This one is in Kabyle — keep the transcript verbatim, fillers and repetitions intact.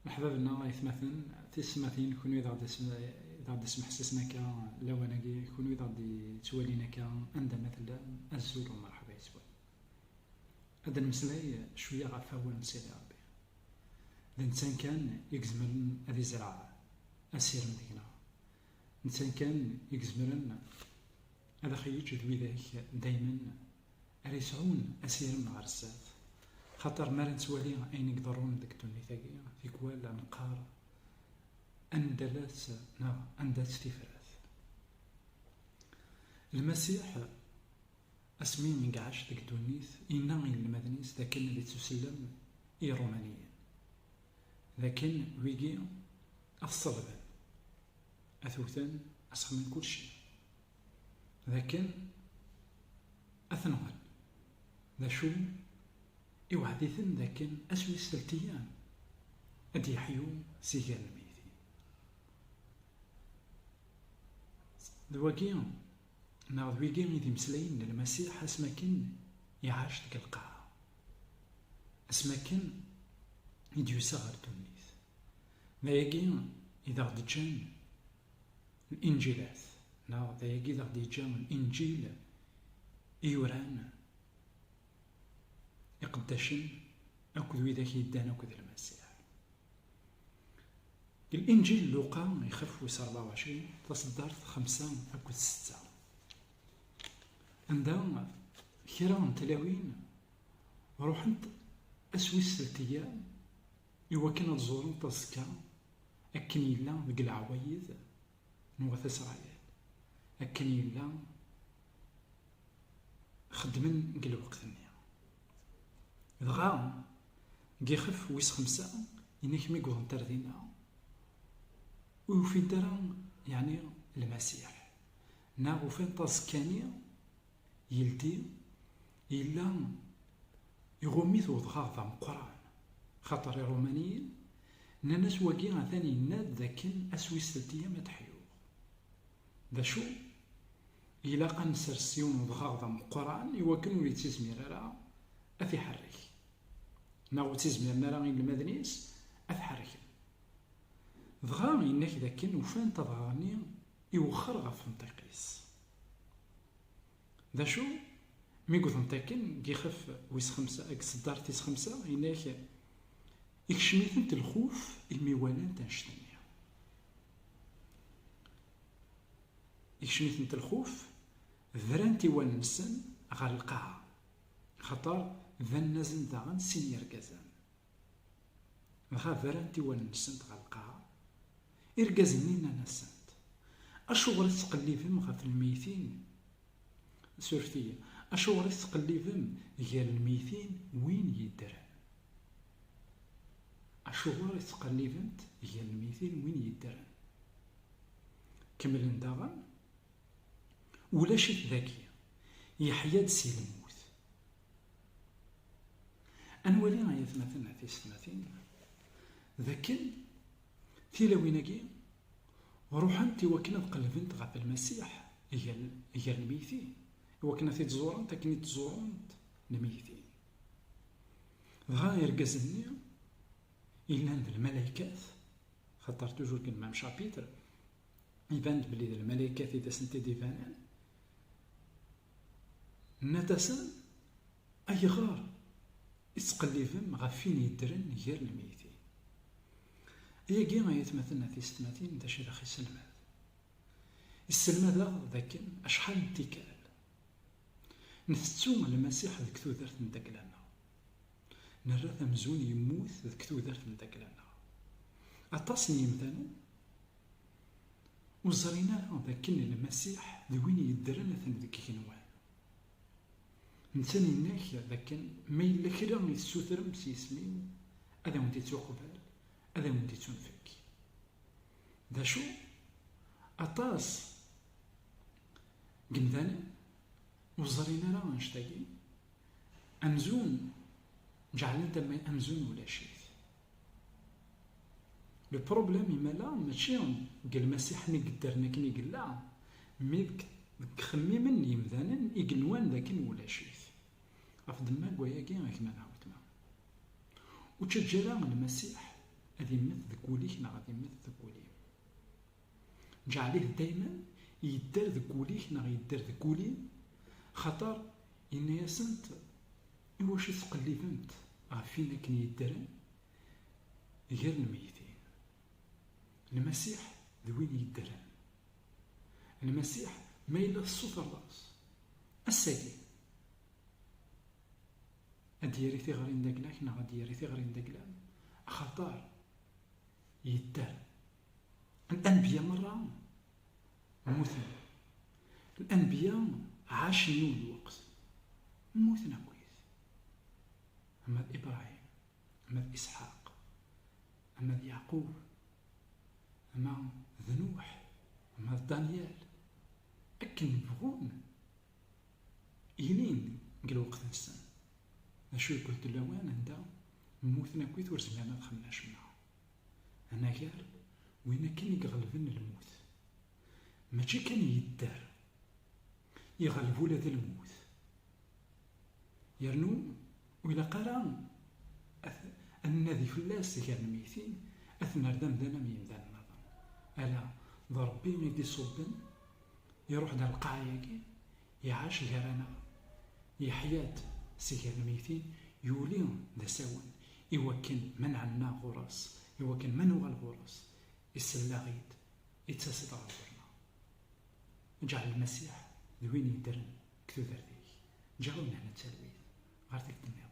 Leḥbab-nneɣ, aytmaten, tisetmatin, kunwi d aɣ-d-isem-, d aɣ-d-ismeḥsisen akka lawan-agi, kunwi d aɣ-d-yettwalin akka anda ma tellam, azul u merḥba yes-wen. Ad d-nemmeslay cwiya ɣef wawal n Sidi Ṛebbi. D netta kan i izemren ad izreɛ asirem deg-neɣ. D netta kan i izemren ad aɣ-yeǧǧ d widak daymen ara yesɛun asirem ɣer zdat. Xaṭer mi ara nettwali ayen i iḍerrun deg ddunit-agi, tikwal neqqar, anda-tt neɣ anda-tt tifrat? Lmasiḥ, asmi i iɛac deg ddunit, yenna i yinelmaden-is d akken ad ittusellem i Iṛumaniyen, d akken wigi ad t-ṣellben, ad t-wten, ad s-xedmen kulci, d akken ad t-nɣen. D acu? Iwɛed-iten d akken ass wis telt ayyam ad d-yeḥyu si gar lmeyytin. D wagi, neɣ d wigi i d imeslayen n Lmasiḥ asmi akken iɛac deg lqaɛa, asmi akken i d-yusa ɣer ddunit. D ayagi i d aɣ-d-ǧǧan Linǧilat, neɣ d ayagi i d aɣ-d-yeǧǧa Linǧil i yuran iqeddacen akked widak yeddan akked Lmasiḥ. Deg Linǧil n Luqa, ixef wis rebɛa u ɛecrin, taṣeddart xemsa akked setta, anda kra n tlawin ruḥent ass wis telt ayyam i wakken ad ẓurent aẓekka akken yella deg leɛwayed n wat Isṛayil, akken yella xeddmen deg lweqt-nni. Dɣa, deg ixef wis xemsa, inek mi wwḍent ar dinna, ur ufint ara, yeɛni, Lmasiḥ, neɣ ufan-t aẓekka-nni yeldi, yella iɣumm-it wedɣaɣ d ameqqran, xaṭer Iṛumaniyen nnan-as: "Wagi atan yenna-d d akken ass wis telt ayyam ad d-ḥyuɣ." D acu? Ilaq ad nsers yiwen wedɣaɣ d ameqqran i wakken ur yettizmir ara ad t-iḥerrek, neɣ ur ttizmiren ara inelmaden-is ad t-ḥerrken. Dɣa yenna-k d akken ufan-t adɣaɣ-nni iwexxer ɣef tenṭiq-is. D acu? Mi wwḍent akken, deg ixef wis xemsa, deg tseddart tis xemsa, yenna-k: "Ikcem-itent lxuf imi walant annect-nni." Ikcem-itent lxuf, brant i wallen-nsen ɣer lqaɛa, xaṭer banen-asen daɣen sin yergazen. Dɣa brant i wallen-nsent ɣer lqaɛa. Irgazen-nni nnan-asent: "Acuɣer i tettqellibem ɣef lmeytin?" Suref-iyi, "Acuɣer i tettqellibem gar lmeytin win yeddren?" Acuɣer i tettqellibemt gar lmeytin win yeddren? Kemmlen daɣen: "Ulac-it dagi, yeḥya-d si lmut." Ad nwali, ay atmaten, a tisetmatin, d akken tilawin-agi ruḥent i wakken ad qellbent ɣef Lmasiḥ gar, gar lmeytin, i wakken ad t-id-ẓurent akken i tt-ẓurent lmeytin. Dɣa irgazen-nni yellan d lmalaykat, xaṭer toujours deg le même chapitre, iban-d belli d lmalaykat i d asent-id-ibanen, nnant-asen: "Ayɣer i tettqellibem ɣef win yeddren gar lmeytin?" Ayagi, ay atmaten, a tisetmatin, d acu i d aɣ-iselmad? Isselmad-aɣ d akken acḥal n tikkal ntettu Lmasiḥ deg tudert n ddakla-nneɣ. Nerra-t amzun yemmut deg tudert n ddakla-nneɣ. Aṭas n yimdanen ur ẓrin ara d akken Lmasiḥ d win yeddren atan deg igenwan. Netta yenna-k d akken ma yella kra i tessutrem s yisem-iw, ad awen-t-ittuqbal, ad awen-t-ittunfek. D acu? Aṭas n yimdanen ur ẓrin ara annect-agi, amzun, ǧeɛlen-t am-, amzun ulac-it. Le problème imala mačči deg Lmasiḥ-nni i yeddren akken i yella, mi deg, deg yixemmimen n yimdanen i yenwan d akken ulac-it. Ɣef ddemma n wayagi, a gma neɣ weltma, ur ttaǧǧa ara Lmasiḥ Ad immet deg wul-ik neɣ ad immet deg wul-im. Ǧeɛl-it daymen yedder deg wul-ik neɣ yedder deg wul-im, xaṭer yenna-yasent: "Iwacu tettqellibemt ɣef win akken yeddren gar lmeyytin? Lmasiḥ d win yeddren. Lmasiḥ, ma yella tessutreḍ-as ass-agi, ad d-yerr tiɣri n dagla-k neɣ ad d-yerr tiɣri n dagla-m, axaṭer yedder." Lanbiya merra mmuten. Lanbiya ɛacen yiwen lweqt, mmuten akkit. Ama d Ibṛahim, ama d Isḥaq, ama d Yeɛqub, ama d Nuḥ, ama d Danyal, akken bɣun inin deg lweqt-nsen. D acu, yeggul-d lawan anda mmuten akkit ur zmiren ad xedmen acemma. Anagar win akken i iɣelben lmut. Mačči kan yedder, iɣelb ula d lmut. Yernu ur ilaq ara ad, ad nnadi fell-as gar lmeyytin, ad t-nerr d amdan am yimdanen nniḍen. Ala, d Ṛebbi i d-iṣubben, iruḥ-d ar lqaɛa-agi, iɛac gar-aneɣ, yeḥya-d si gar lmeyytin, yuli d asawen, iwakken ma nɛenna ɣur-s, iwakken ma nuɣal ɣur-s, isell-aɣ-id, ittas-d ɣer ɣur-neɣ. Ǧeɛl Lmasiḥ d win yeddren deg tudert-ik. Ǧeɛl lehna d talwit ɣer tikkelt-nniḍen.